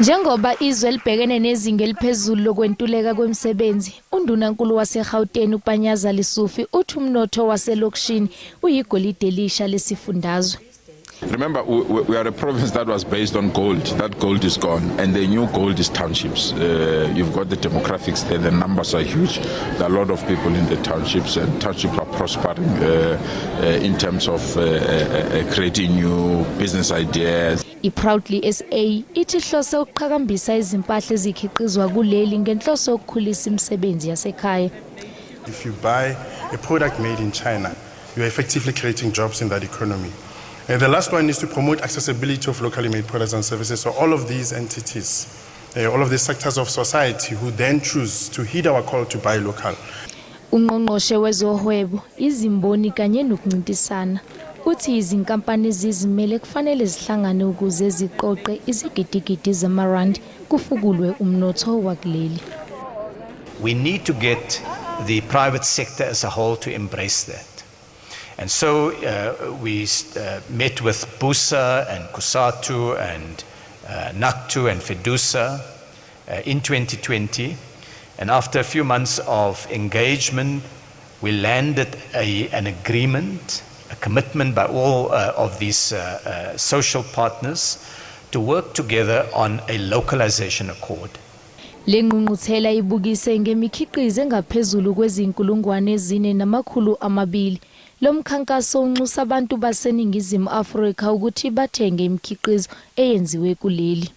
Njengoba izwe libhekene nezinga eliphezulu lokwentuleka kwemisebenzi, uNdunankulu waseGauteng uPanyaza Lesufi uthi umnotho waselokishini uyigolide elisha lesifundazwe. Remember, we are a province that was based on gold. That gold is gone, and the new gold is townships. You've got the demographics there, the numbers are huge. There are a lot of people in the townships, and townships are prospering in terms of creating new business ideas. I-Proudly SA ithi ihlose ukuqhakambisa izimpahla ezikhiqizwa kuleli ngenhloso yokukhulisa imisebenzi yasekhaya. If you buy a product made in China, you are effectively creating jobs in that economy. And the last one is to promote accessibility of locally made products and services. So all of these entities, all of these sectors of society who then choose to heed our call to buy local. Ungqongqoshe wezohwebo, izimboni kanye nokuncintisana uthi izinkampani ezizimele kufanele zihlangane ukuze ziqoqe izigidigidi zamarandi kufukulwe umnotho wakuleli. We need to get the private sector as a whole to embrace that. And so we met with BUSA and COSATU and NACTU and FEDUSA in 2020. And after a few months of engagement, we landed an agreement, a commitment by all of these social partners to work together on a localization accord. Le ngqungquthela ibukise ngemikhiqizo engaphezulu kwezinkulungwane 4 200. Lo mkhankaso unxusa abantu baseNingizimu Afrika ukuthi bathenge imikhiqizo eyenziwe kuleli.